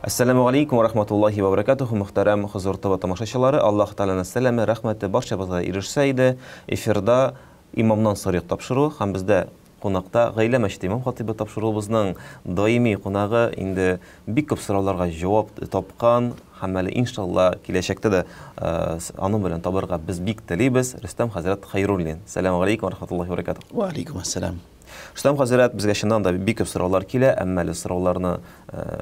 Әссәламү галәйкүм вә рахматуллаһи вә бәрәкәтүһү, мөхтәрәм Хозур ТВ тамашачылары, Аллаһ Тәгаләнең сәламе, рәхмәте барчабызга ирешсә иде. Эфирда Имамнан сорыйк тапшыруы һәм бездә кунакта Гаилә мәчете имам хатыйбы тапшыруыбызның даими кунагы, инде бик күп сорауларга җавап тапкан һәм әле иншалла киләчәктә дә аның белән табырга без бик телибез, Рөстәм хәзрәт Хәйруллин. Сәламү галәйкүм вә рахматуллаһи вә бәрәкәтүһ. Вә алейкум әссәлам. Рөстәм хәзрәт, безгә чыннан да бик күп сораулар килә, әмма әле сорауларны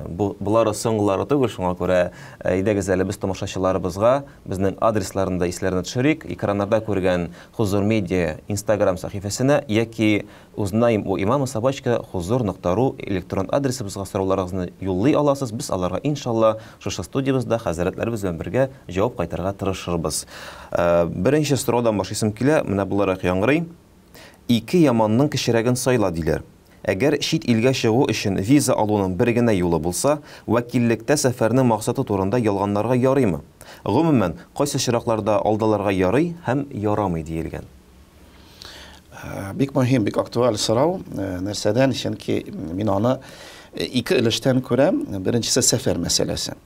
бу болары соңгылары түгел, шуңа күрә әйдәгез әле без тамашачыларыбызга безнең адресларны да исләренә төшерик. Экраннарда күргән Хузур Медиа Инстаграм сәхифәсенә яки узнаем у имама собачка хузур нокта ру электрон адресыбызга сорауларыгызны юллый аласыз. Без аларга иншалла шушы студиябездә хәзрәтләребез белән бергә җавап кайтарырга тырышырбыз. Беренче сораудан башлыйсым килә, менә боларак яңгырый. Ике яманның кечерәген сайла, диләр. Әгәр чит илгә чыгу өчен виза алуның бер генә юлы булса, вәкиллектә сәфәрнең максаты турында ялганларга ярыймы? Гомумән, кайсы очракларда алдаларга ярый һәм ярамый диелгән? Бик мөһим, бик актуаль сорау. Нәрсәдән? Чөнки мин аны ике өлештән күрәм. Беренчесе сәфәр мәсьәләсе.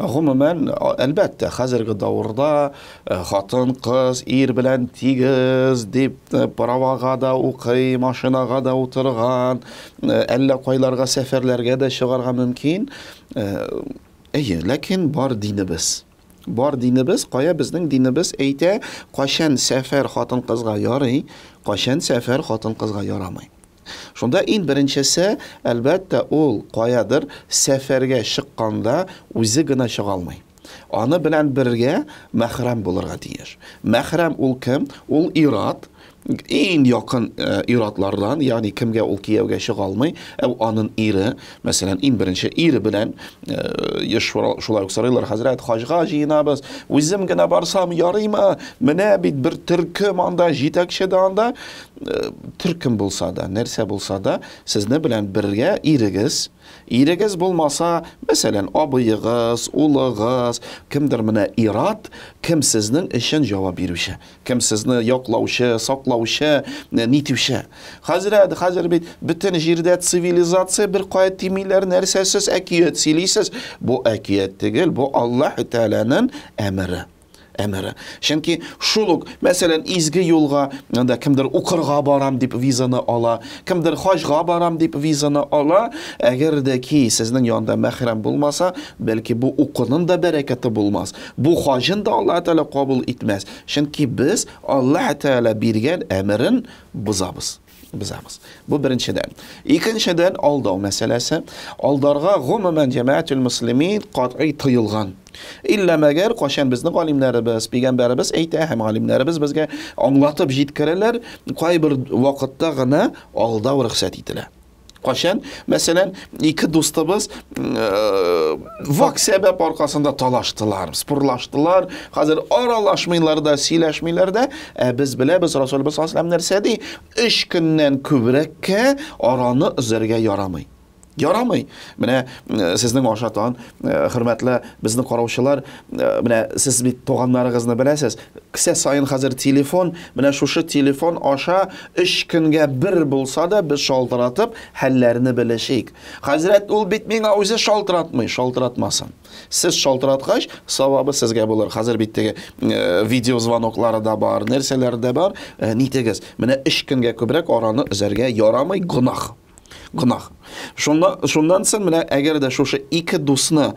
Гомумән, әлбәттә, хәзерге давырда хатын-кыз ир белән тигез дип правага да укый, машинага да утырган, әллә кайларга сәфәрләргә дә чыгарга мөмкин. Әйе, ләкин бар динебез. Бар динебез, кая безнең динебез әйтә, кайчан сәфәр хатын-кызга ярый, кайчан сәфәр хатын-кызга ярамый. Шунда иң беренчесе, әлбәттә, ул каядыр сәфәргә чыкканда үзе генә чыга алмый. Аны белән бергә мәхрәм булырга тиеш. Мәхрәм ул кем? Ул ир-ат, иң якын э, ир-атлардан, ягъни кемгә ул кияүгә чыга алмый, ә анын ире, мәсәлән, иң беренче ире белән э, еш шулай ук сорыйлар, хәзрәт, хаҗга җыенабыз, үзем генә барсам ярыймы? Менә бит бер төркем анда, җитәкче дә анда. Э, төркем булса да, нәрсә булса да, сезне белән бергә ирегез, ирегез булмаса, мәсәлән, абыегыз, улыгыз, кемдер менә ират, кем сезнең өчен җавап бирүче, кем сезне яклаучы, саклаучы, э, нитүче. Хәзрәт, хәзер бит бөтен җирдә цивилизация бер кая тимиләр, нәрсәсез әкият сөйлисез. Бу әкият түгел, бу Аллаһ Тәгаләнең әмере. әмере. Чөнки шул ук, мәсәлән, изге юлга, анда кемдер укырга барам дип визаны ала, кемдер хаҗга барам дип визаны ала, әгәр дә ки сезнең янда мәхрәм булмаса, бәлки бу укуның да бәрәкәте булмас, бу хаҗын да Аллаһ Тәгалә кабул итмәс. Чөнки без Аллаһ Тәгалә биргән әмерен бозабыз. Бозабыз. Бу беренчедән. Икенчедән, алдау мәсьәләсе. Алдарга гомумән җәмәгатүл мөслимин катгый тыелган. Иллә мәгәр кайчан безнең галимнәребез, пәйгамбәребез әйтә һәм галимнәребез безгә аңлатып җиткерәләр, кайбер вакытта гына алдау рөхсәт ителә. Кайчан, мәсәлән, ике дустыбыз э, вак сәбәп аркасында талаштылар, спорлаштылар, хәзер аралашмыйлар да, сөйләшмиләр дә, ә без беләбез, Расулыбыз саллаллаһу алейһи нәрсә ди? Өч көннән күбрәккә араны өзәргә ярамый. Ярамый. Менә э, сезнең аша тагын, э, хөрмәтле безне караучылар, менә сез бит туганнарыгызны беләсез. Кесә саен хәзер телефон, менә шушы телефон аша өч көнгә бер булса да без шалтыратып, хәлләрне белешик. Хәзрәт, ул бит миңа үзе шалтыратмый, шалтыратмасын. Сез шалтыраткач, савабы сезгә булыр. Хәзер бит теге э, видеозвоноклары да бар, нәрсәләр дә бар. Э, нитегез, менә өч көнгә күбрәк араны өзәргә ярамый, гөнаһ. Гөнаһ. Шуннан, шуннан соң менә әгәр дә шушы ике дусны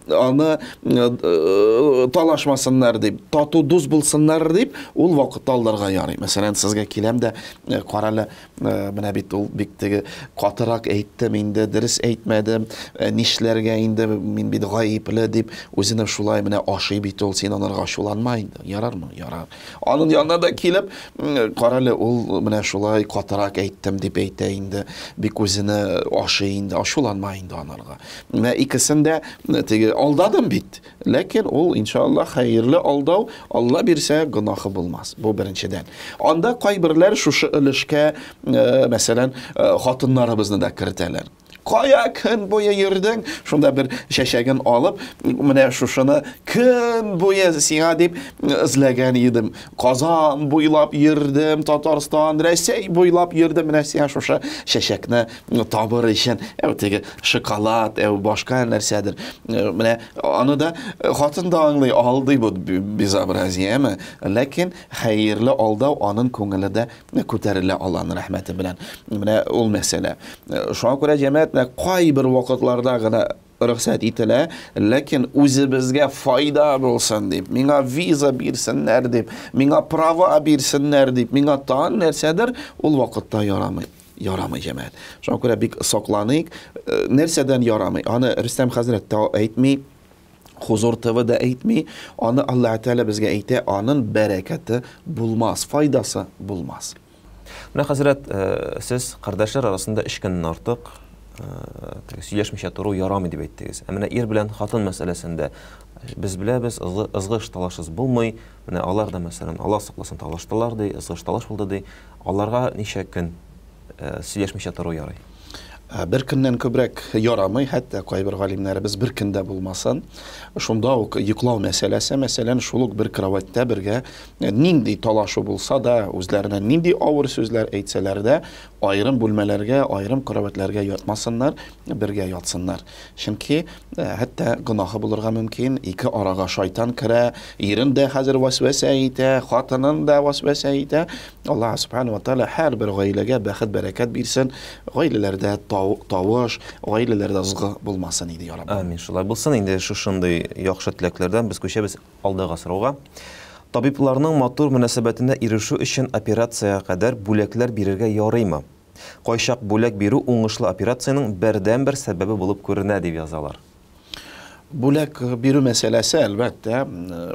аны э, э, талашмасыннар дип, тату дус булсыннар дип, ул вакытта алдарга ярый. Мәсәлән, сезгә киләм дә, э, карале, менә бит ул бик теге катырак әйттем инде, дөрес әйтмәдем, нишләргә инде, мин бит гаепле дип, үзенә шулай менә ашый бит ул, син анарга ачуланма инде. Ярармы? Ярар. Аның янына да килеп, карале, ул менә шулай катырак әйттем дип әйтә инде, бик үзенә ашый инде, ачуланма инде анарга. Менә икесен дә теге алдадым бит. Ләкин ул, иншалла, хәерле алдау, Алла бирсә, гөнаһы булмас. Бу беренчедән. Анда кайберләр шушы өлешкә, мәсәлән, хатыннарыбызны да кертәләр. Кая көн буе йөрдең? Шунда бер чәчәген алып, менә шушыны көн буе сиңа дип эзләгән идем. Казан буйлап йөрдем, Татарстан, Рәсәй буйлап йөрдем, менә сиңа шушы чәчәкне табыр өчен. Әү теге шоколад, әү башка нәрсәдер. Менә аны да хатын да аңлый, алдый бу безобразие, әме? Ләкин хәерле алдау аның күңеле дә күтәрелә Аллаһның рәхмәте белән. Менә ул мәсьәлә. Шуңа күрә җәмәгать менә кайбер вакытларда гына рөхсәт ителә, ләкин үзебезгә файда булсын дип, миңа виза бирсеннәр дип, миңа права бирсеннәр дип, миңа тагын нәрсәдер, ул вакытта ярамый. Ярамый, җәмәгать. Шуңа күрә бик сакланыйк. Нәрсәдән ярамый? Аны Рөстәм хәзрәт тә әйтми, Хузур ТВ да әйтми, аны Аллаһ Тәгалә безгә әйтә, анын бәрәкәте булмас, файдасы булмас. Менә хәзрәт, э, сез кардәшләр арасында өч көннән артык э, сөйләшмичә тору ярамый дип әйттегез. Ә менә ир белән хатын мәсьәләсендә без беләбез, ызгыш талашсыз булмый. Менә алар да, мәсәлән, Аллаһ сакласын, талаштылар ди, ызгыш талаш булды ди. Аларга ничә көн э, сөйләшмичә тору ярый? Э, бер көннән күбрәк ярамый, хәтта кайбер галимнәребез бер көндә булмасын. Шунда ук йоклау мәсьәләсе, мәсәлән, шул ук бер кроватьта бергә э, нинди талашу булса да, үзләренә нинди авыр сүзләр әйтсәләр дә, аерым бүлмәләргә, аерым кроватьләргә ятмасыннар, бергә ятсыннар. Чөнки э, хәтта гөнаһы булырга мөмкин, ике арага шайтан керә, ирен дә хәзер вәсвәсә итә, хатынын да вәсвәсә итә. Аллаһ Субхану ва Тааля һәрбер гаиләгә бәхет, бәрәкәт бирсен, гаиләләрдә тавыш, гаиләләрдә ызгы булмасын иде, я Раббым. Амин. Шулай булсын. Инде шушындый яхшы теләкләрдән без күчәбез алдагы сорауга. Табибларның матур мөнәсәбәтенә ирешү өчен операциягә кадәр бүләкләр бирергә ярыймы? Кайчак бүләк бирү уңышлы операциянең бердәнбер сәбәбе булып күренә, дип язалар. Бүләк бирү мәсьәләсе, әлбәттә,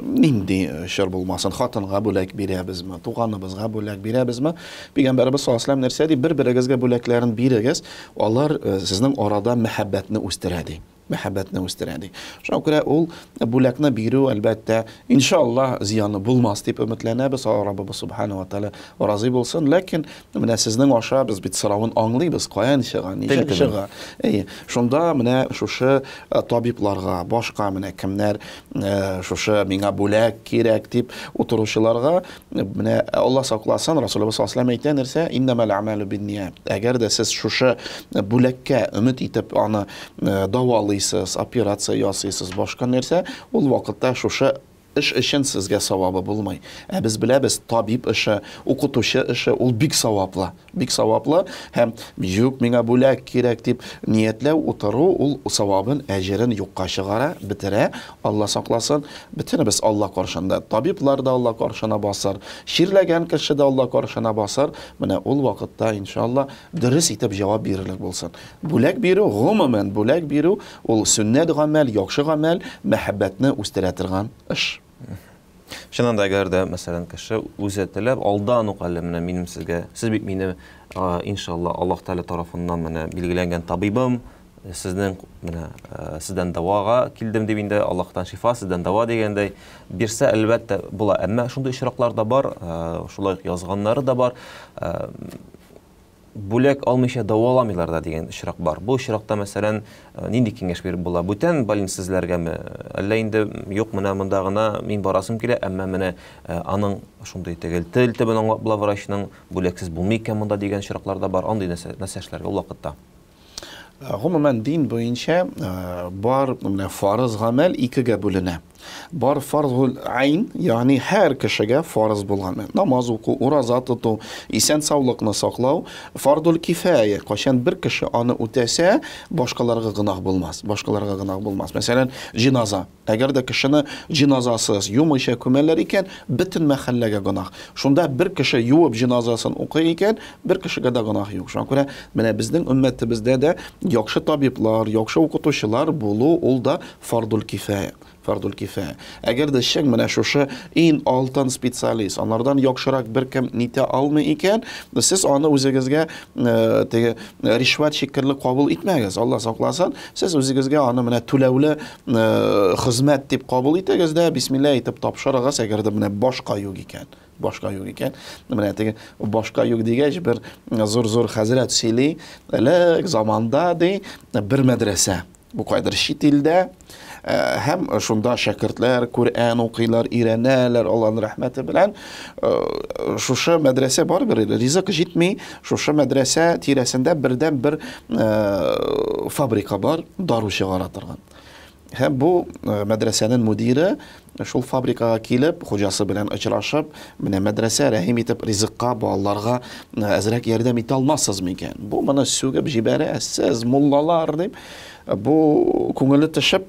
нинди чор булмасын, хатынга бүләк бирәбезме, туганыбызга бүләк бирәбезме, Пәйгамбәребез саллаллаһу алейһи ва сәлләм нәрсә ди? Бер-берегезгә бүләкләрен бирегез, алар э, сезнең арада мәхәббәтне үстерә ди. Мәхәббәтне үстерә ди. Шуңа күрә ул бүләкне бирү, әлбәттә, иншаллаһ зыяны булмас дип өметләнәбез. Алла Раббыбыз субхана ва тааля разый булсын. Ләкин Менә сезнең аша без бит соравын аңлыйбыз, каян чыга, ничек чыга. Әйе, шунда менә шушы э, табибларга, башка менә кемнәр э, шушы миңа бүләк кирәк дип утыручыларга, э, менә Алла сакласын, Расулыбыз саллаллаһу алейһи әйтә нәрсә? Иннамал амалу бинният. Әгәр дә сез шушы бүләккә өмет итеп аны дәвалыйсыз, операция ясыйсыз, башка нәрсә, ул вакытта шушы Эш өчен сезгә савабы булмый. Ә без беләбез, табиб эше, укытучы эше ул бик саваплы, бик саваплы һәм юк, миңа бүләк кирәк дип ниятләү, утыру ул савабын, әҗерен юкка чыгара, бетерә. Алла сакласын, бөтенебез Алла каршында. Табиблар да Алла каршына басыр, чирләгән кеше дә Алла каршына басыр. Менә ул вакытта, иншалла, дөрес итеп җавап бирерлек булсын. Бүләк бирү, гомумән, бүләк бирү ул сөннәт гамәл, яхшы гамәл, мәхәббәтне үстерә торган эш. Чыннан да, әгәр дә, мәсәлән, кеше үзе теләп, алдан ук әле менә минем сезгә, сез бит мине, иншалла, Аллаһ Тәгалә тарафыннан менә билгеләнгән табибым, сезнең менә сездән дәвага килдем дип инде, Аллаһтан шифа, сездән дәва дигәндәй, бирсә, әлбәттә, була. Әмма шундый очраклар да бар, шулай ук язганнары да бар. Бүләк алмыйча дәваламыйлар да дигән очрак бар. Бу очракта, мәсәлән, э, нинди киңәш биреп була? Бүтән больница эзләргәме? Әллә инде юк, менә монда гына мин барасым килә, әмма менә э, аның шундый тегел тел төбен аңлап була врачның, бүләксез булмый икән монда дигән очраклар да бар. Андый нәрсә, нәрсә эшләргә ул вакытта? Э, гомумән, дин буенча бар менә фарыз гамәл икегә бүленә. Бар фарзул айн, ягъни һәр кешегә фарыз булган. Намаз уку, ураза тоту, исән саулыкны саклау, фардул кифая, кайчан бер кеше аны үтәсә, башкаларга гөнаһ булмас, башкаларга гөнаһ булмас. Мәсәлән, җиназа. Әгәр дә кешене җиназасыз, юмыйча күмәләр икән, бөтен мәхәлләгә гөнаһ. Шунда бер кеше юып җиназасын укый икән, бер кешегә дә гөнаһ юк. Шуңа күрә менә безнең өммәтебездә дә яхшы табиблар, яхшы укытучылар булу ул да фардул кифая. Фардул кифая. Әгәр дә чын менә шушы иң алтын специалист, анардан яхшырак беркем нитә алмый икән, сез аны үзегезгә э, теге э, ришвәт шикелле кабул итмәгез. Алла сакласын, сез үзегезгә аны менә түләүле э, хезмәт дип кабул итегез дә, бисмилла әйтеп тапшырыгыз, әгәр дә менә башка юк икән. Башка юк икән. Менә теге башка юк дигәч, бер зур-зур хәзрәт сөйли, элек заманда ди, бер мәдрәсә. Бу кайдыр чит илдә э, һәм шунда шәкертләр Коръән укыйлар, өйрәнәләр Аллаһның рәхмәте белән. Э, шушы мәдрәсә барыбер ризык җитми, шушы мәдрәсә тирәсендә бердән бер э, фабрика бар, дару чыгара торган. Һәм бу мәдрәсәнең мөдире шул фабрикага килеп, хуҗасы белән очрашып, менә мәдрәсә рәхим итеп ризыкка балаларга әзрәк ярдәм итә алмассыз микән? Бу моны сүгеп җибәрә, сез муллалар дип. Бу күңеле төшеп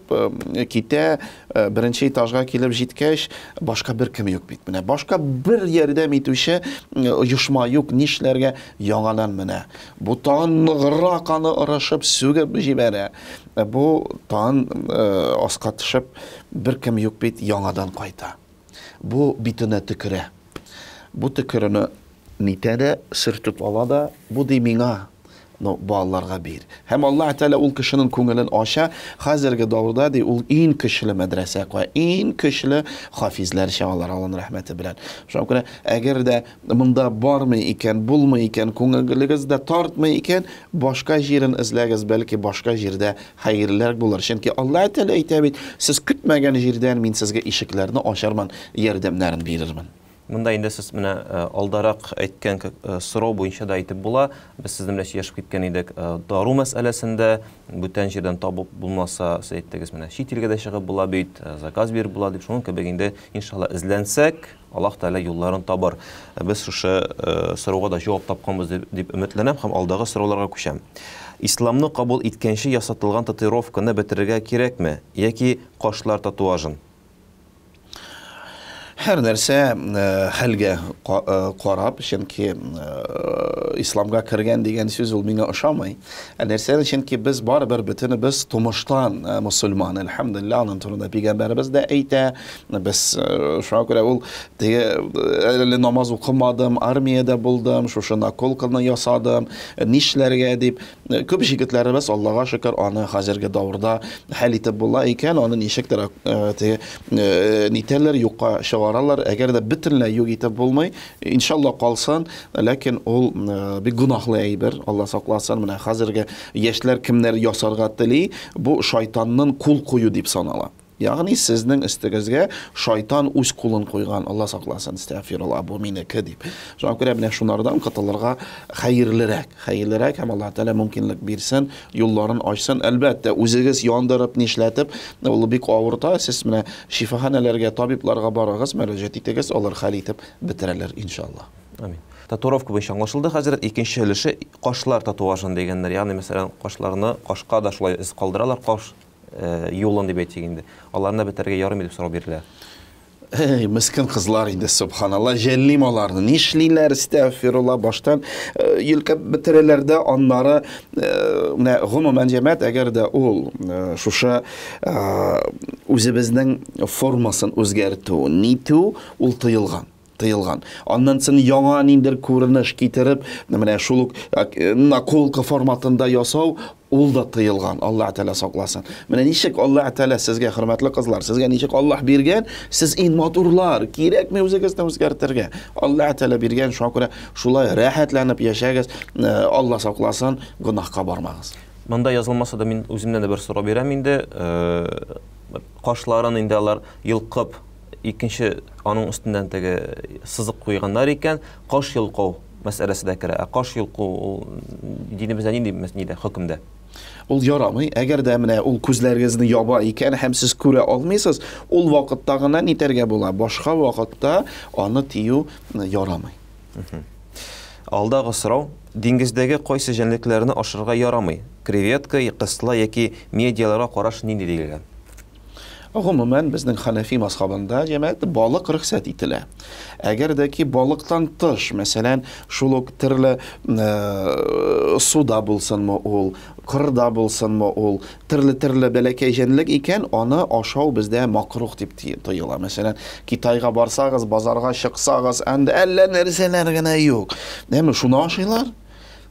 китә, беренче этажга килеп җиткәч, башка бер кем юк бит. Менә башка бер ярдәм итүче оешма юк, нишләргә? Яңадан менә. Бу тагын ныграк аны орышып, сүгеп җибәрә. Ә бу тагын аска төшеп, беркем юк бит, яңадан кайта. Бу битенә төкерә. Бу төкерене нитә дә, сөртеп ала да, бу ди миңа, ну, балаларга бир. Һәм Аллаһ Тәгалә ул кешенең күңелен ача. Хәзерге дәвердә ди, ул иң көчле мәдрәсә куя, иң көчле хафизләр чыгалар Аллаһның рәхмәте белән. Шуңа күрә, әгәр дә монда бармый икән, булмый икән, күңелегез дә тартмый икән, башка җирен эзләгез, бәлки башка җирдә хәерлерәк булыр. Чөнки Аллаһ Тәгалә әйтә бит, сез көтмәгән җирдән мин сезгә ишекләрне ачармын, ярдәмнәрен бирермен. Монда инде сез менә алдарак әйткән сорау буенча да әйтеп була. Без сезнең белән сөйләшеп киткән идек. Дару мәсьәләсендә бүтән җирдән табып булмаса, сез әйттегез, менә чит илгә дә чыгып була бит, заказ биреп була дип. Шуның кебек инде, иншалла, эзләнсәк, Аллаһ Тәгалә юлларын табар. Без шушы сорауга да җавап тапканбыз дип өметләнәм һәм алдагы сорауларга күчәм. Исламны кабул иткәнче ясатылган татуировканы бетерергә кирәкме яки кашлар татуажын? Һәр нәрсә хәлгә карап, чөнки исламга кергән дигән сүз ул миңа ошамый. Ә нәрсәдән? Чөнки без барыбер бөтенебез тумыштан мусульман. Әлхәмдулилла, аның турында пәйгамбәребез дә әйтә. Без шуңа күрә ул теге әле намаз укымадым, армиядә булдым, шушы наколканы ясадым, нишләргә дип. Күп җегетләребез, Аллага шөкер, аны хәзерге давырда хәл итеп була икән, аны ничектер теге нитәләр, юкка чыгаралар. Әгәр дә бөтенләй юк итеп булмый, иншалла калсын, ләкин ул бик гөнаһлы әйбер, Алла сакласын. Менә хәзерге яшьләр кемнәр ясарга тели, бу шайтанның кул кую дип санала. Ягъни сезнең өстегезгә шайтан үз кулын куйган, Алла сакласын, әстәгъфирулла, бу минеке дип. Шуңа күрә менә шунардан котылырга хәерлерәк, хәерлерәк һәм Аллаһ Тәгалә мөмкинлек бирсен, юлларын ачсын. Әлбәттә, үзегез яндырып, нишләтеп, ул бик авырта. Сез менә шифаханәләргә, табибларга барыгыз, мөрәҗәгать итегез, алар хәл итеп бетерәләр, иншалла. Амин. Татуировка буенча аңлашылды хәзер. Икенче өлеше кашлар татуажын дигәннәр. Ягъни, мәсәлән, кашларны, кашка да шулай эз калдыралар, каш юлын дип әйтик инде. Аларны бетерергә ярыймы дип сорау бирелә. Эй, мескен кызлар инде, субханалла, жәллим аларны. Нишлиләр, әстәгъфирулла, баштан йөлкәп бетерәләр дә, аннары менә гомумән җәмәгать, әгәр дә ул шушы үзебезнең формасын үзгәртү, нитү, ул тыелган. Тыелган. Аннан соң яңа ниндер күренеш китереп, менә шул ук наколка форматында ясау, ул да тыелган. Аллаһ Тәгалә сакласын. Менә ничек Аллаһ Тәгалә сезгә, хөрмәтле кызлар, сезгә ничек Аллаһ биргән, сез иң матурлар, кирәкми үзегезне үзгәртергә. Аллаһ Тәгалә биргән, шуңа күрә шулай рәхәтләнеп яшәгез. Аллаһ сакласын, гөнаһка бармагыз. Монда язылмаса да мин үземнән дә бер сорау бирәм инде. Кашларын инде алар йолкып Икенче, аның өстеннән теге сызык куйганнар икән, каш йолку мәсьәләсе дә керә. Ә каш йолку ул динебездә нинди нидә, хөкемдә? Ул ярамый. Әгәр дә менә ул күзләрегезне яба икән һәм сез күрә алмыйсыз, ул вакытта гына нитәргә була. Башка вакытта аны тию ярамый. Алдагы сорау, диңгездәге кайсы җәнлекләрне ашарга ярамый? Креветка, кысла яки медиаларга караш нинди диелгән? Гомумән, безнең хәнәфи мазхабында, җәмәгать, балык рөхсәт ителә. Әгәр дә ки балыктан тыш, мәсәлән, шул ук төрле суда булсынмы ул, кырда булсынмы ул, төрле-төрле бәләкәй җәнлек икән, аны ашау бездә макрух дип тоела. Мәсәлән, Китайга барсагыз, базарга чыксагыз, анда әллә нәрсәләр генә юк. Әмма шуны ашыйлар.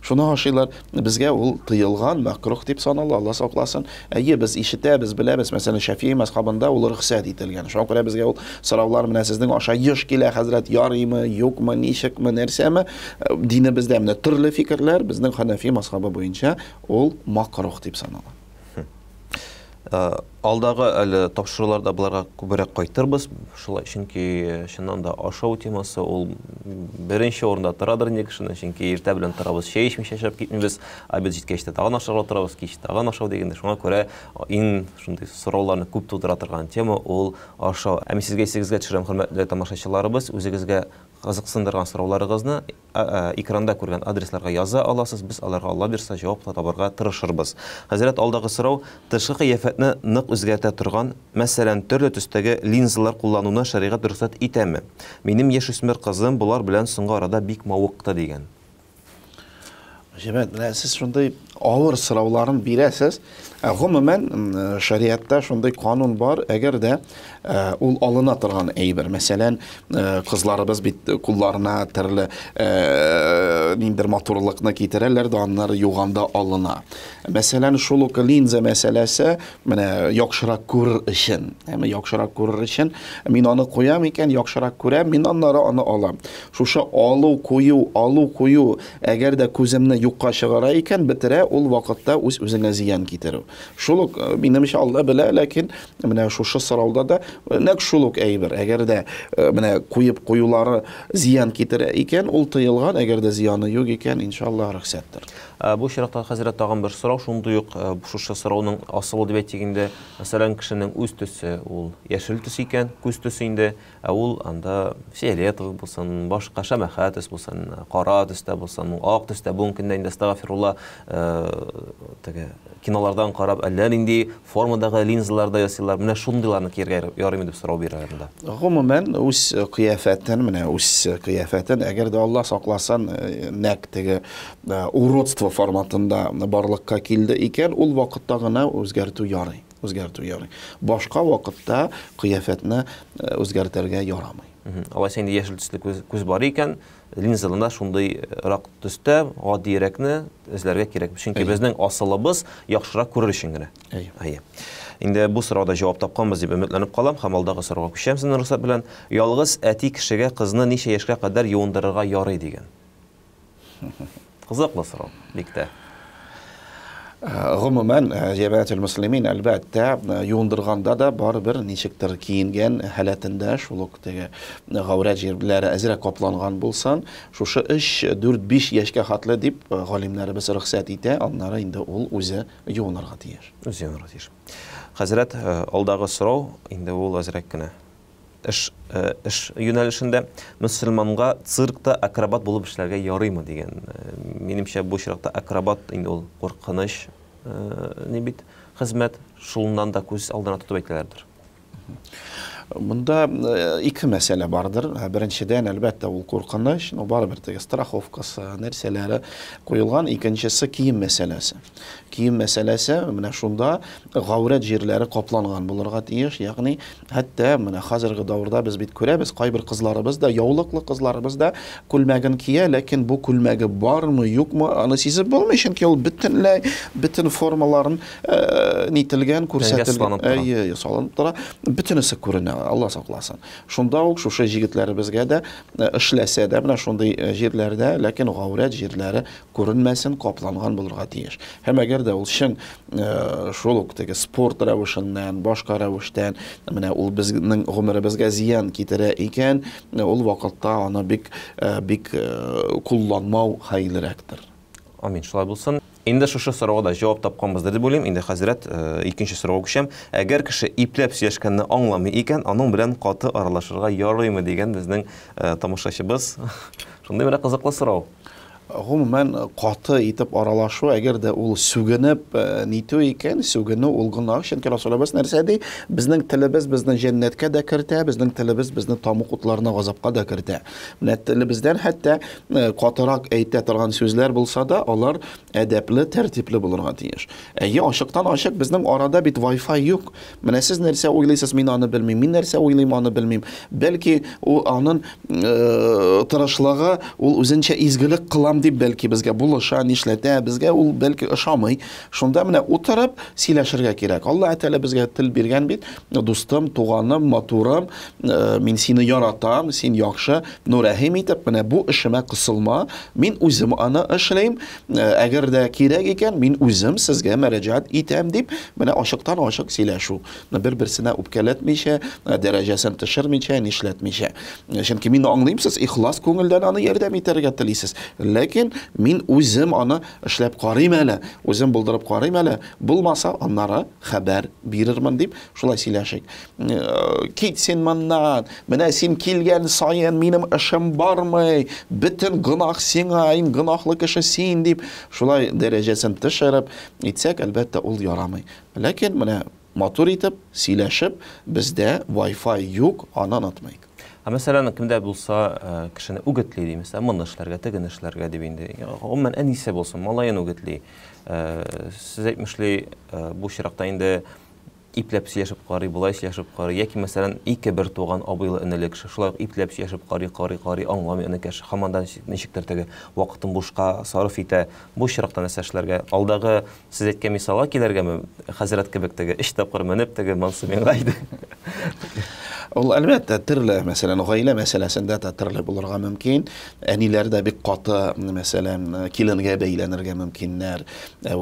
Шуны ашыйлар. Безгә ул тыелган, мәкрух дип санала, Алла сакласын. Әйе, без ишетәбез, беләбез, мәсәлән, Шәфии мәзхабында ул рөхсәт ителгән. Шуңа күрә безгә ул сораулар менә сезнең аша еш килә, хәзрәт, ярыймы, юкмы, ничекме, нәрсәме? Динебездә менә төрле фикерләр, безнең Хәнәфи мәзхабы буенча ул макрух дип санала. Алдагы әле тапшыруларда боларга күбрәк кайтырбыз. Шулай, чөнки чыннан да ашау темасы ул беренче урында торадыр инде кешенең, чөнки иртә белән торабыз, чәй эчмичә чыгып китмибез, обед җиткәч тә тагын ашарга утырабыз, кич тагын ашау дигәндә. Шуңа күрә иң шундый сорауларны күп тудыра торган тема ул ашау. Ә мин сезгә исегезгә төшерәм, хөрмәтле тамашачыларыбыз, үзегезгә кызыксындырган сорауларыгызны экранда күргән адресларга яза аласыз, без аларга Алла бирса җавап та табарга тырышырбыз. Хәзрәт, алдагы сорау, тышкы кыяфәтне нык үзгәртә торган, мәсәлән, төрле төстәге линзалар куллануны шәригать рөхсәт итәме? Минем яшүсмер кызым болар белән соңгы арада бик мавыкты, дигән. Җәмәгать, менә сез шундый авыр сорауларын бирәсез. Гомумән, шәриатта шундый канун бар, әгәр дә ул алына торган әйбер, мәсәлән, кызларыбыз бит кулларына төрле ниндер матурлыкны китерәләр дә, аннары юганда алына. Мәсәлән, шул ук линза мәсьәләсе, менә яхшырак күрер өчен, әмма яхшырак күрер өчен мин аны куям икән, яхшырак күрәм, мин аннары аны алам. Шушы алу, кую, алу, кую, әгәр дә күземне юкка чыгара икән, бетерә, ул вакытта үз-үзеңә зыян китерү. Шул ук, минемчә, Алла белә, ләкин менә шушы сорауда да нәкъ шул ук әйбер. Әгәр дә менә куеп куюлары зыян китерә икән, ул тыелган, әгәр дә зыяны юк икән, иншалла, рөхсәттер. Бу очракта, хәзрәт, тагын бер сорау, шундый ук шушы сорауның асылы дип әйтик инде. Мәсәлән, кешенең үз төсе ул яшел төс икән, күз төсе инде, Ә ул анда фиолетовый булсын, башка шәмәхә төс булсын, кара төстә булсын, ак төстә. Бүгенге көндә инде астагфирулла, теге кинолардан карап әллә нинди формадагы линзалар да ясыйлар. Менә шундыйларны кияргә ярыймы дип сорау бирәләр монда. Гомумән, үз кыяфәтен, менә үз кыяфәтен, әгәр дә Алла сакласын, нәкъ теге уродство форматында барлыкка килде икән, ул вакытта гына үзгәртү ярый. Үзгәртү ярый. Башка вакытта кыяфәтне үзгәртергә ярамый. Алайса инде яшел төсле күз, күз бар икән, линзаны да шундыйрак төстә, гадиерәкне эзләргә кирәк. Чөнки безнең асылыбыз яхшырак күрер өчен генә. Әйе. Әйе. Инде бу сорауда җавап тапканбыз дип өметләнеп калам һәм алдагы сорауга күчәм сезнең рөхсәт белән. Ялгыз әти кешегә кызны ничә яшькә кадәр юындырырга ярый дигән. Кызыклы сорау, бик тә. Гомумән, җәмәгател мөслимин, әлбәттә, юындырганда да барыбер ничектер киенгән халәтендә шул ук теге гаурәт җирләре әзрәк капланган булсын, шушы 3, 4, 5 яшькә хәтле дип галимнәребез рөхсәт итә, аннары инде ул үзе юынырга тиеш. Үзе юынырга тиеш. Хәзрәт, алдагы сорау инде ул әзрәк кенә эш эш юнәлешендә мөселманга циркта акробат булып эшләргә ярыймы дигән. Минемчә, бу очракта акробат инде ул куркыныч ни бит хезмәт, шуннан да күз алдына тотып әйтәләрдер. Монда ике мәсьәлә бардыр. Беренчедән, әлбәттә, ул куркыныч, но барыбер теге страховкасы, нәрсәләре куелган. Икенчесе кием мәсьәләсе. Кием мәсьәләсе менә шунда гаурәт җирләре капланган булырга тиеш, ягъни хәтта менә хәзерге давырда без бит күрәбез, кайбер кызларыбыз да, яулыклы кызларыбыз да күлмәген кия, ләкин бу күлмәге бармы, юкмы, аны сизеп булмый, чөнки ул бөтенләй бөтен формаларын нителгән, күрсәтелгән, әйе, салынып тора, бөтенесе күренә, Алла сакласын. Шунда ук шушы җегетләребезгә дә эшләсә дә менә шундый җирләрдә, ләкин гаурәт җирләре күренмәсен, капланган булырга тиеш. Һәм әгәр дә ул чын шул ук теге спорт рәвешеннән, башка рәвештән, менә ул безнең гомеребезгә зыян китерә икән, ул вакытта аны бик бик кулланмау хәерлерәктер. Амин, шулай булсын. Инде шушы сорауга да җавап тапканбыздыр дип уйлыйм. Инде хәзрәт, икенче сорауга күчәм. Әгәр кеше ипләп сөйләшкәнне аңламый икән, аның белән каты аралашырга ярыймы дигән безнең тамашачыбыз. Шундый менә кызыклы сорау. Гомумән, каты итеп аралашу, әгәр дә ул сүгенеп нитү икән, сүгенү ул гөнаһ, чөнки Расулыбыз нәрсә ди? Безнең телебез безне җәннәткә дә кертә, безнең телебез безне тамук утларына газапка да кертә. Менә телебездән хәтта катырак әйтә торган сүзләр булса да, алар әдәпле, тәртипле булырга тиеш. Әйе, ачыктан-ачык безнең арада бит Wi-Fi юк. Менә сез нәрсә уйлыйсыз, мин аны белмим, мин нәрсә уйлыйм, аны белмим. Бәлки, ул анын тырышлыгы, ул үзенчә изгелек кылам Булышам дип, бәлки безгә булыша, нишләтә, безгә ул бәлки ошамый. Шунда менә утырып сөйләшергә кирәк. Аллаһ Тәгалә безгә тел биргән бит. Дустым, туганым, матурым, э, мин сине яратам, син яхшы, но рәхим итеп, менә бу эшемә кысылма, мин үзем аны эшлим, э, әгәр дә кирәк икән, мин үзем сезгә мөрәҗәгать итәм дип, менә ачыктан-ачык сөйләшү. Бер-берсенә үпкәләтмичә, э, дәрәҗәсен төшермичә, нишләтмичә. Чөнки мин аңлыйм, сез ихлас күңелдән аны ярдәм итәргә телисез. Ләкин мин үзем аны эшләп карыйм әле, үзем булдырып карыйм әле, булмаса, аннары хәбәр бирермен дип, шулай сөйләшик. Э, кит син моннан, менә син килгән саен минем эшем бармый, бөтен гөнаһ сиңа, иң гөнаһлы кеше син дип, шулай дәрәҗәсен төшереп әйтсәк, әлбәттә, ул ярамый. Ләкин менә матур итеп, сөйләшеп, бездә Wi-Fi юк, аны онытмыйк. Ә мәсәлән, кемдә булса э, кешене үгетли, ди, мәсәлән, моны эшләргә, тегене эшләргә дип инде. Гомумән, әнисе булсын, малаен үгетли. Э, сез әйтмешли, э, бу очракта инде ипләп сөйләшеп карый, болай сөйләшеп карый, яки мәсәлән, ике бер туган абыйлы энеле кеше шулай ук ипләп сөйләшеп карый, карый, карый, аңламый энекәш, һаман да ничектер теге вакытын бушка сарыф итә. Бу очракта нәрсә эшләргә? Алдагы Сез әйткән мисалга килергәме? Хәзрәт кебек теге өч тапкыр менеп теге монсы миңа иде. Ул әлбәттә төрле, мәсәлән, гаилә мәсьәләсендә дә төрле булырга мөмкин. Әниләр дә бик каты, мәсәлән, киленгә бәйләнергә мөмкиннәр. Э,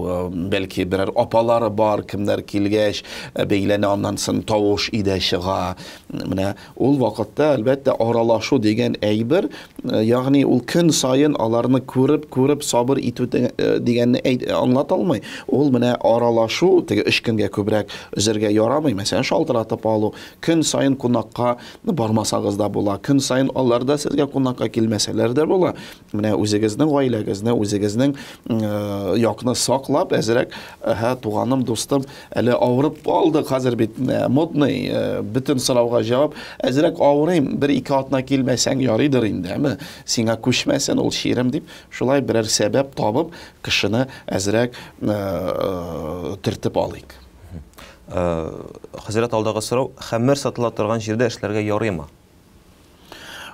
бәлки берәр апалары бар, кемнәр килгәч, э, бәйләнә, аннан соң тавыш өйдә чыга. Менә Ул вакытта, әлбәттә, аралашу дигән әйбер, э, ягъни ул көн саен аларны күреп, күреп сабыр итү э, дигәнне аңлата алмый. Ул менә аралашу, теге өч көнгә күбрәк өзәргә ярамый. Мәсәлән, шалтыратып алу, көн саен кунакка бармасагыз да була, көн саен алар да сезгә кунакка килмәсәләр дә була. Менә үзегезнең гаиләгезне, үзегезнең э, якны саклап, әзрәк, әһә, туганым, дустым, әле авырып алды, хәзер бит э, модный, э, бөтен сорауга җавап, әзрәк авырыйм, бер-ике атна килмәсәң ярыйдыр инде, әме, сиңа күчмәсен ул чирем дип, шулай берәр сәбәп табып, кешене әзрәк төртеп алыйк. Хәзрәт, алдагы сорау, хәмер сатыла торган җирдә эшләргә ярыймы?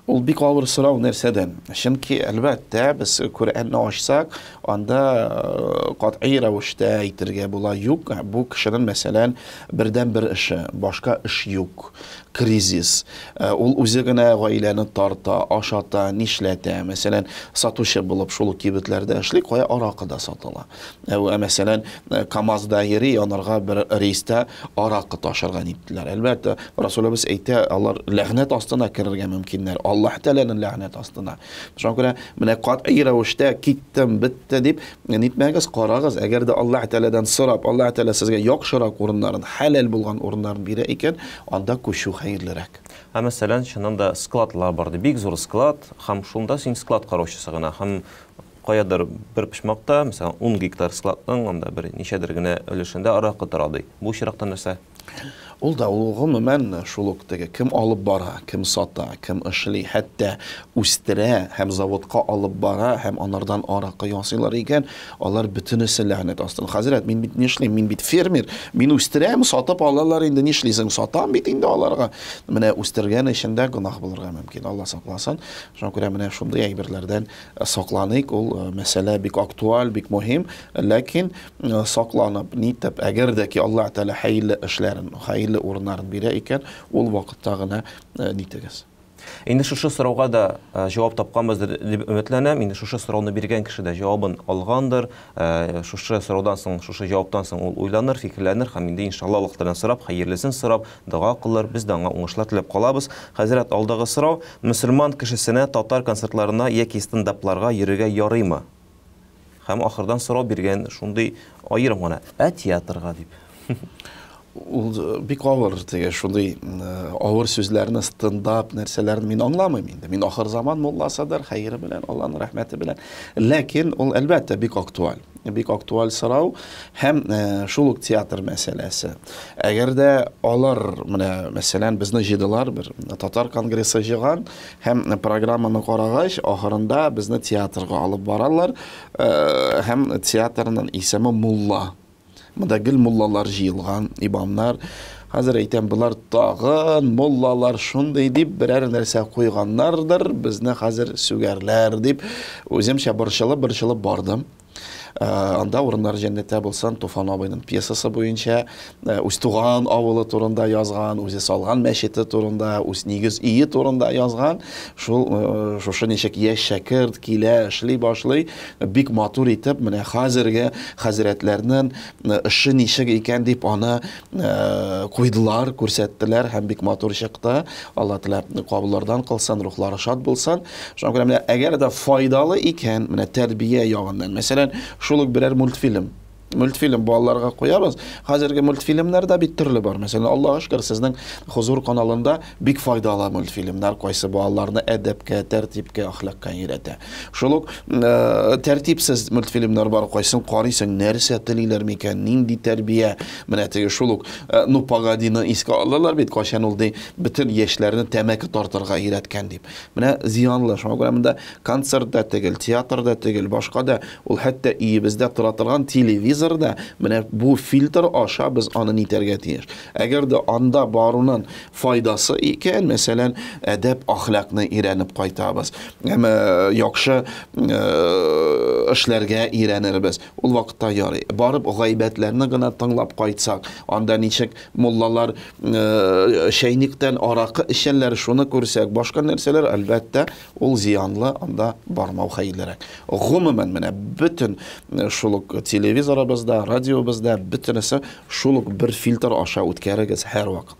Ул бик авыр сорау нәрсәдән? Чөнки, әлбәттә, без Коръәнне ачсак, анда э, катгый рәвештә әйтергә була, юк, бу кешенең, мәсәлән, бердән-бер эше, башка эш юк, кризис. Э, ул үзе генә гаиләне тарта, ашата, нишләтә. Мәсәлән, сатучы булып шул ук кибетләрдә эшли, кая аракы да сатыла. Ә, мәсәлән, э, КАМАЗда йөри, анарга бер рейста аракы ташырга ниттеләр. Әлбәттә, Расулыбыз әйтә, алар ләгънәт астына керергә мөмкиннәр. Аллаһ Тәгаләнең ләгънәт астына. Шуңа күрә менә катгый рәвештә киттем, бетте дип нитмәгез, карагыз. Әгәр дә Аллаһ Тәгаләдән сорап, Аллаһ Тәгалә сезгә яхшырак урыннарын, хәләл булган урыннарын бирә икән, анда күчү хәерлерәк. Ә мәсәлән, чыннан да складлар бар ди, бик зур склад, һәм шунда син склад караучысы гына, һәм Каядыр бер почмакта, мәсәлән, 10 гектар складның анда бер ничәдер генә өлешендә аракы тора ди. Бу очракта нәрсә? Ул да ул гомумән шул ук теге кем алып бара, кем сата, кем эшли, хәтта үстерә һәм заводка алып бара һәм анардан аракы ясыйлар икән, алар бөтенесе ләгънәт астында. Хәзрәт, мин бит нишлим? Мин бит фермер, мин үстерәм, сатып алалар инде, нишлисең? Сатам бит инде аларга. Менә үстергән өчен дә гөнаһ булырга мөмкин. Алла сакласын. Шуңа күрә менә шундый әйберләрдән Сакланыйк, ул э, мәсьәлә бик актуаль, бик мөһим, ләкин э, сакланып, нитеп, әгәр дә ки Аллаһ Тәгалә хәерле эшләрен, хәерле урыннарын бирә икән, ул вакытта гына э, нитегез. Инде шушы сорауга да җавап тапканбыздыр дип өметләнәм. Инде шушы сорауны биргән кеше дә җавабын алгандыр. Шушы сораудан соң, шушы җаваптан соң ул уйланыр, фикерләнер һәм инде иншалла Аллаһ Тәгаләдән сорап, хәерлесен сорап, дога кылыр. Без дә аңа уңышлар теләп калабыз. Хәзрәт, алдагы сорау, Мөселман кешесенә татар концертларына яки стендапларга йөрергә ярыймы? Һәм ахырдан сорау биргән шундый аерым гына, ә театрга дип. Ул э, бик авыр теге шундый э, авыр сүзләрне стендап нәрсәләрне мин аңламыйм инде. Мин ахыр заман мулласыдыр, хәере белән, Аллаһның рәхмәте белән. Ләкин ул әлбәттә бик актуаль. Бик актуаль сорау һәм э, шул ук театр мәсьәләсе. Әгәр дә алар менә мәсәлән безне җыйдылар бер татар конгрессы җыйган һәм программаны карагач, ахырында безне театрга алып баралар э, һәм театрның исеме Мулла. Монда гел муллалар җыелган, имамнар. Хәзер әйтәм, болар тагын муллалар шундый дип берәр нәрсә куйганнардыр, безне хәзер сүгәрләр дип, үземчә борчылып-борчылып бардым. Э, анда урыннар җәннәттә булсын, Туфан абыйның пьесасы буенча э, үз туган авылы турында язган, үзе салган мәчете турында, үз нигез өе турында язган. Шул э, шушы ничек яшь шәкерт килә, эшли башлый, бик матур итеп менә хәзерге хәзрәтләрнең эше ничек икән дип аны куйдылар, күрсәттеләр һәм бик матур чыкты. Алла теләп кабуллардан кылсын, рухлары шат булсын. Шуңа күрә менә әгәр дә файдалы икән, менә тәрбия ягыннан, мәсәлән, шул ук берәр мультфильм, мультфильм балаларга куябыз. Хәзерге мультфильмнар да бит төрле бар. Мәсәлән, Аллаһка шөкер, сезнең Хузур каналында бик файдалы мультфильмнар, кайсы балаларны әдәпкә, тәртипкә, әхлакка өйрәтә. Шул ук э, тәртипсез мультфильмнар бар, кайсын карыйсың, нәрсә телиләр микән, нинди тәрбия. Менә теге шул ук э, Ну погодины искә алалар бит, кайчан ул ди, бөтен яшьләрне тәмәке тартырга өйрәткән дип. Менә зыянлы. Шуңа күрә монда концерт да түгел, театр да түгел, башка да, ул хәтта өебездә тора торган телевизор да, менә бу фильтр аша без аны нитәргә тиеш. Әгәр дә анда баруның файдасы икән, мәсәлән, әдәп әхлакны өйрәнеп кайтабыз, әмма яхшы эшләргә өйрәнербез. Ул вакытта ярый. Барып гайбәтләрне генә тыңлап кайтсак, анда ничек муллалар чәйниктән аракы эчәләр, шуны күрсәк, башка нәрсәләр, әлбәттә, ул зыянлы, анда бармау хәерлерәк. Гомумән, менә бөтен шул ук телевизорыбызда, радиобызда, бөтенесе шул ук бер фильтр аша үткәрегез һәрвакыт.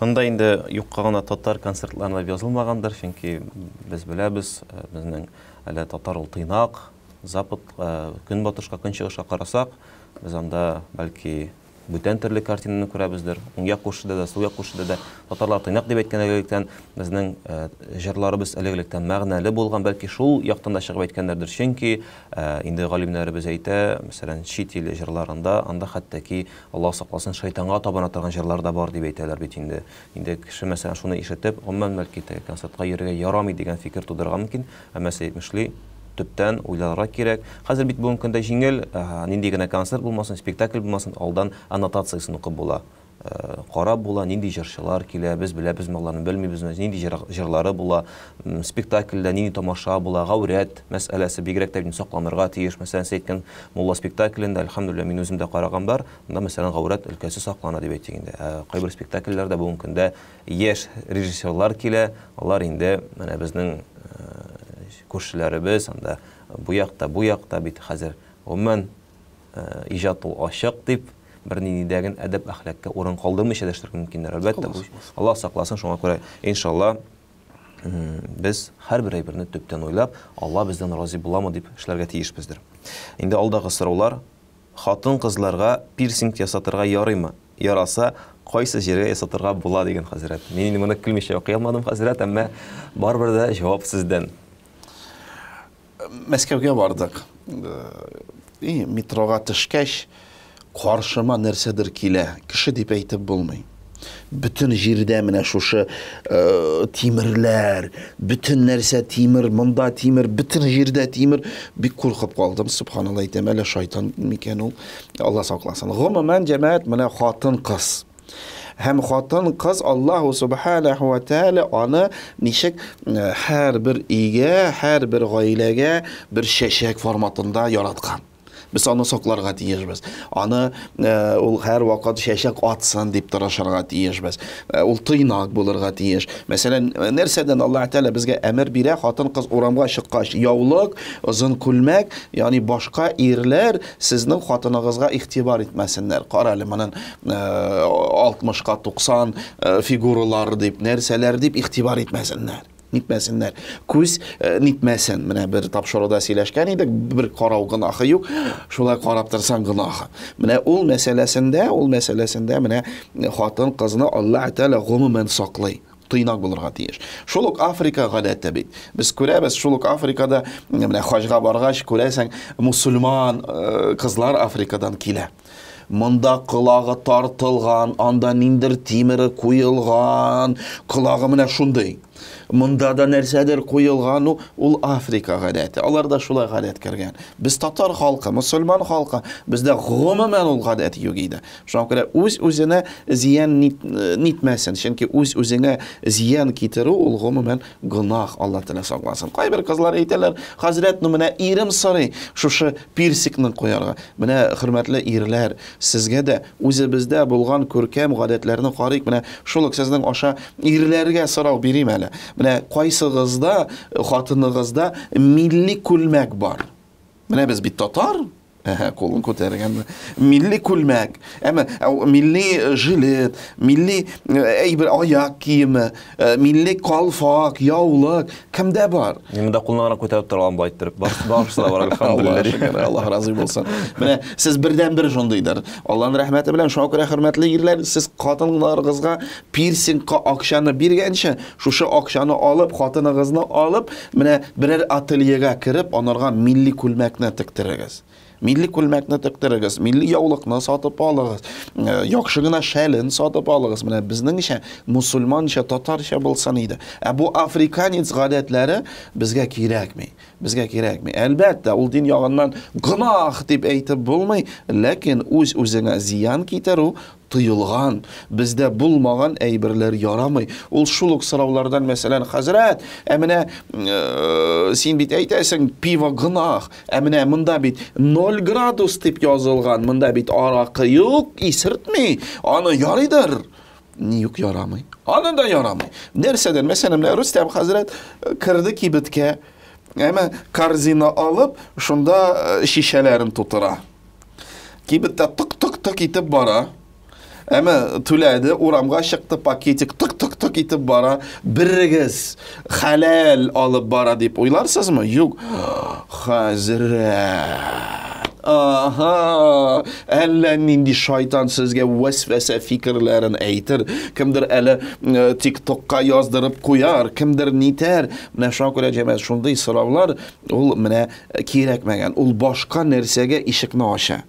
Монда инде юкка гына татар концертларына дип язылмагандыр, чөнки без беләбез, безнең әле татар ул тыйнак, Запад, көнбатышка, көнчыгышка карасак, без анда бәлки бүтән төрле картинаны күрәбездер. Уң як күршедә дә, сул як күршедә дә татарлар тыйнак дип әйткән элек-электән, безнең җырларыбыз элек-электән мәгънәле булган, бәлки шул яктан да чыгып әйткәннәрдер. Чөнки инде галимнәребез әйтә, мәсәлән, чит ил җырларында, анда хәтта ки, Аллаһ сакласын, шайтанга табына торган җырлар да бар дип әйтәләр бит инде. Инде кеше, мәсәлән, шуны ишетеп, гомумән, бәлки теге концертка йөрергә ярамый дигән фикер тудырырга мөмкин. Әмма сез әйтмешли, төптән уйларга кирәк. Хәзер бит бүгенге көндә җиңел, нинди генә концерт булмасын, спектакль булмасын, алдан аннотациясен укып була. Карап була, нинди җырчылар килә, без беләбезме аларны, белмибезме, нинди җырлары була, спектакльдә нинди тамаша була, гаурәт мәсьәләсе бигрәк тә сакланырга тиеш. Мәсәлән, сез әйткән мулла спектаклендә, әлхәмдүлилләһ, мин үзем дә караган бар, анда, мәсәлән, гаурәт өлкәсе саклана дип әйтик инде. Ә кайбер спектакльләрдә бүгенге көндә яшь режиссерлар килә, алар инде менә безнең күршеләребез анда бу якта, бу якта бит хәзер гомумән иҗат ул ачык дип бернинди дә ген әдәп-әхлакка урын калдырмыйча дәштерергә мөмкиннәр. Әлбәттә, бу Аллаһ сакласын, шуңа күрә иншалла без һәрбер әйберне төптән уйлап, Алла бездән разый буламы дип эшләргә тиешбездер. Инде алдагы сораулар. Хатын-кызларга пирсинг ясатырга ярыймы? Яраса, кайсы җиргә ясатырга була дигән хәзрәт. Мин инде моны көлмичә укый алмадым, хәзрәт, әмма барыбер дә җавап сездән. Мәскәүгә бардык. И метрога төшкәч, каршыма нәрсәдер килә. Кеше дип әйтеп булмый. Бөтен җирдә менә шушы э, тимерләр, бөтен нәрсә тимер, монда тимер, бөтен җирдә тимер. Бик куркып калдым, субханалла әйтәм, әллә шайтан микән ул? Алла сакласын. Гомумән, җәмәгать, менә хатын-кыз. Һәм хатын-кыз Аллаһу субханаху ва тааля аны ничек э, һәрбер өйгә, һәрбер гаиләгә бер чәчәк форматында яраткан. Без аны сакларга тиешбез. Аны э, ул һәрвакыт чәчәк атсын дип тырышырга тиешбез. Э, ул тыйнак булырга тиеш. Мәсәлән, э, нәрсәдән Аллаһ Тәгалә безгә әмер бирә, хатын-кыз урамга чыккач, яулык, озын күлмәк, ягъни башка ирләр сезнең хатыныгызга игътибар итмәсеннәр. Кара әле моның 60-ка 90 фигуралар дип, нәрсәләр дип игътибар итмәсеннәр. Нитмәсеннәр. Күз э, нитмәсен. Менә бер тапшыруда сөйләшкән идек, бер карау гөнаһы юк, шулай карап торсаң гөнаһы. Менә ул мәсьәләсендә, ул мәсьәләсендә менә хатын кызны Аллаһ Тәгалә гомумән саклый. Тыйнак булырга тиеш. Шул ук Африка гадәте бит. Без күрәбез, шул ук Африкада менә хаҗга баргач күрәсең, мусульман э, кызлар Африкадан килә. Монда колагы тартылган, анда ниндер тимере куелган, колагы менә шундый. Монда да нәрсәдер куелган, ну, ул Африка гадәте. Аларда шулай гадәт кергән. Без татар халкы, мусульман халкы, бездә гомумән ул гадәт юк иде. Шуңа күрә үз-үзенә зыян нитмәсен, чөнки үз-үзеңә зыян китерү ул гомумән гөнаһ, Алла Тәгалә сакласын. Кайбер кызлар әйтәләр, хәзрәт, ну менә ирем сорый шушы пирсингны куярга. Менә, хөрмәтле ирләр, сезгә дә үзебездә булган күркәм гадәтләрне карыйк. Менә шул ук сезнең аша ирләргә сорау бирим әле. Менә кайсыгызда, хатыныгызда милли күлмәк бар? Менә без бит татар. Әһә, кулын күтәргән. Милли күлмәк, әмма милли жилет, милли әйбер, аяк киеме, милли калфак, яулык кемдә бар? Мин монда кулны гына күтәреп тора алам болай иттереп. Барысы да бар, әлхәмдүлилләһ. Аллаһ разый булсын. Менә сез бердән-бер шундыйдыр. Аллаһның рәхмәте белән, шуңа күрә, хөрмәтле ирләр, сез хатыннарыгызга пирсингка акчаны биргәнче, шушы акчаны алып, хатыныгызны алып, менә берәр ательега кереп, анарга милли күлмәкне тектерегез. Милли күлмәкне тектерегез, милли яулыкны сатып алыгыз, яхшы гына шәлен сатып алыгыз. Менә безнеңчә, мусульманча, татарча булсын иде. Ә бу африканец гадәтләре безгә кирәкми. Безгә кирәкми. Әлбәттә, ул дин ягыннан гөнаһ дип әйтеп булмый, ләкин үз-үзеңә зыян китерү тыелган, бездә булмаган әйберләр ярамый. Ул шул ук сораулардан, мәсәлән, хәзрәт, ә менә син бит әйтәсең, пиво гөнаһ, ә менә монда бит 0 градус дип язылган, монда бит аракы юк, исертми, аны ярыйдыр. Ни юк ярамый. Аны да ярамый. Нәрсәдән? Мәсәлән, менә Рөстәм хәзрәт керде кибеткә, әмма корзина алып, шунда шешәләрен тутыра. Кибеттә тык-тык-тык итеп бара. Әмма түләде, урамга чыкты, пакетик тык-тык-тык итеп бара. Берегез хәләл алып бара дип уйларсызмы? Юк. Хәзрәт. Ага, әллә нинди шайтан сезгә вәсвәсә фикерләрен әйтер, кемдер әле ТикТокка яздырып куяр, кемдер нитәр. Менә шуңа күрә, җәмәгать, шундый сораулар ул менә кирәкмәгән, ул башка нәрсәгә ишекне ача.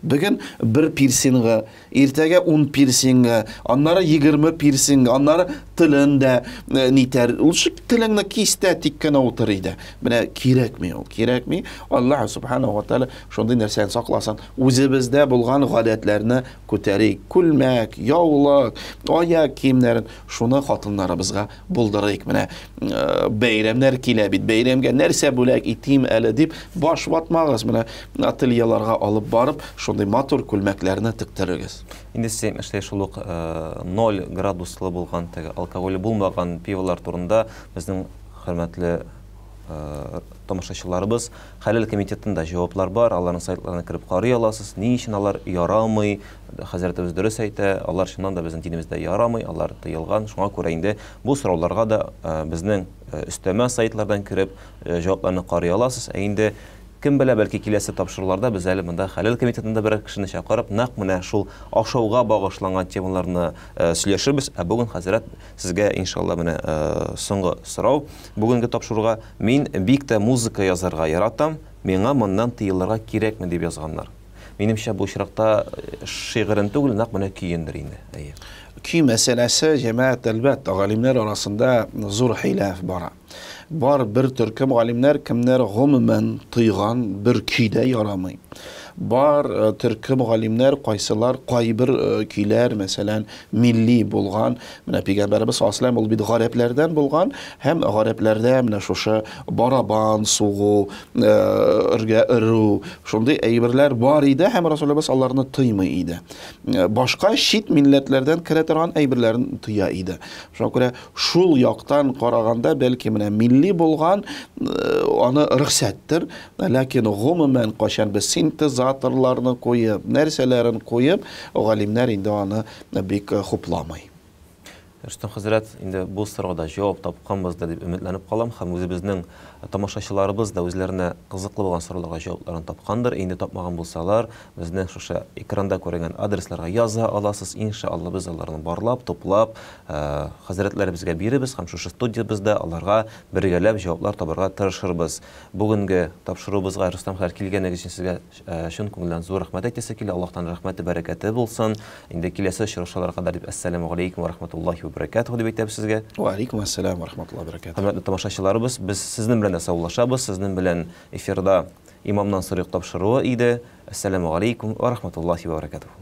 Бүген бер пирсингы, иртәгә 10 пирсингы, аннары 20 пирсинг, аннары телен дә нитәр. Ул шик телеңне кис тә тик кенә утыр иде. Менә кирәкми ул, кирәкми. Аллаһ субханаһу ва тааля шундый нәрсәдән сакласын. Үзебездә булган гадәтләрне күтәрик. Күлмәк, яулык, аяк киемнәрен шуны хатыннарыбызга булдырыйк. Менә бәйрәмнәр килә бит. Бәйрәмгә нәрсә бүләк итим әле дип баш ватмагыз. Менә ательеларга алып барып, шундый матур күлмәкләрне тектерегез. Инде сез әйтмешли, шул ук 0 градуслы булган, теге алкоголе булмаган пиволар турында безнең хөрмәтле тамашачыларыбыз Хәләл комитетында җаваплар бар, аларның сайтларына кереп карый аласыз. Ни өчен алар ярамый? Хәзрәтебез дөрес әйтә, алар чыннан да безнең динебездә ярамый, алар тыелган. Шуңа күрә инде бу сорауларга да безнең өстәмә сайтлардан кереп җавапларны карый аласыз. Ә инде кем белә, бәлки киләсе тапшыруларда без әле монда Хәләл комитетында берәр кешене чакырып, нәкъ менә шул ашауга багышланган темаларны сөйләшербез. Ә бүген, хәзрәт, сезгә, иншалла, менә соңгы сорау бүгенге тапшыруга. Мин бик тә музыка язарга яратам, миңа моннан тыелырга кирәкме, дип язганнар. Минемчә, бу очракта шигырен түгел, нәкъ менә көендер инде. Әйе. Көй мәсьәләсе, җәмәгать, әлбәттә, галимнәр арасында зур хилаф бара. Бар бер төркем галимнәр, кемнәр гомумән тыйган, бер көй дә ярамый. Бар төркем галимнәр, кайсылар кайбер көйләр, мәсәлән, милли булган, менә пәйгамбәребез саллаллаһу алейһи ва сәлләм ул бит гарәпләрдән булган, һәм гарәпләрдә менә шушы барабан сугу, өргә өрү, шундый әйберләр бар иде һәм Расулыбыз аларны тыймый иде. Башка чит милләтләрдән керә торган әйберләрен тыя иде. Шуңа күрә шул яктан караганда, бәлки менә милли булган, аны рөхсәттер, ләкин гомумән кайчан без синтезаторларны куеп, нәрсәләрен куеп, галимнәр инде аны бик хупламый. Рөстәм хәзрәт, инде бу сорауга да җавап тапканбыздыр дип өметләнеп калам һәм үзебезнең тамашачыларыбыз да үзләренә кызыклы булган сорауларга җавапларын тапкандыр. Инде тапмаган булсалар, безнең шушы экранда күренгән адресларга яза аласыз. Иншалла, без аларны барлап, туплап, хәзрәтләребезгә бирербез һәм шушы студиябездә аларга бергәләп җаваплар табарга тырышырбыз. Бүгенге тапшыруыбызга Рөстәм хәзрәт килгәнегез өчен сезгә чын күңелдән зур рәхмәт әйтәсе килә. Аллаһтан рәхмәте, бәрәкәте булсын. Инде киләсе очрашуларга кадәр дип, әссәламү галәйкүм ва рахматуллаһи ва. ва баракатуху дип әйтәбез сезгә. Ва алейкум ассалам ва рахматуллаһи ва баракатуху. Хөрмәтле тамашачыларыбыз, без сезнең белән дә саубуллашабыз. Сезнең белән эфирда Имамнан сорыйк тапшыруы иде. Әссәламү алейкум ва рахматуллаһи ва баракатуху.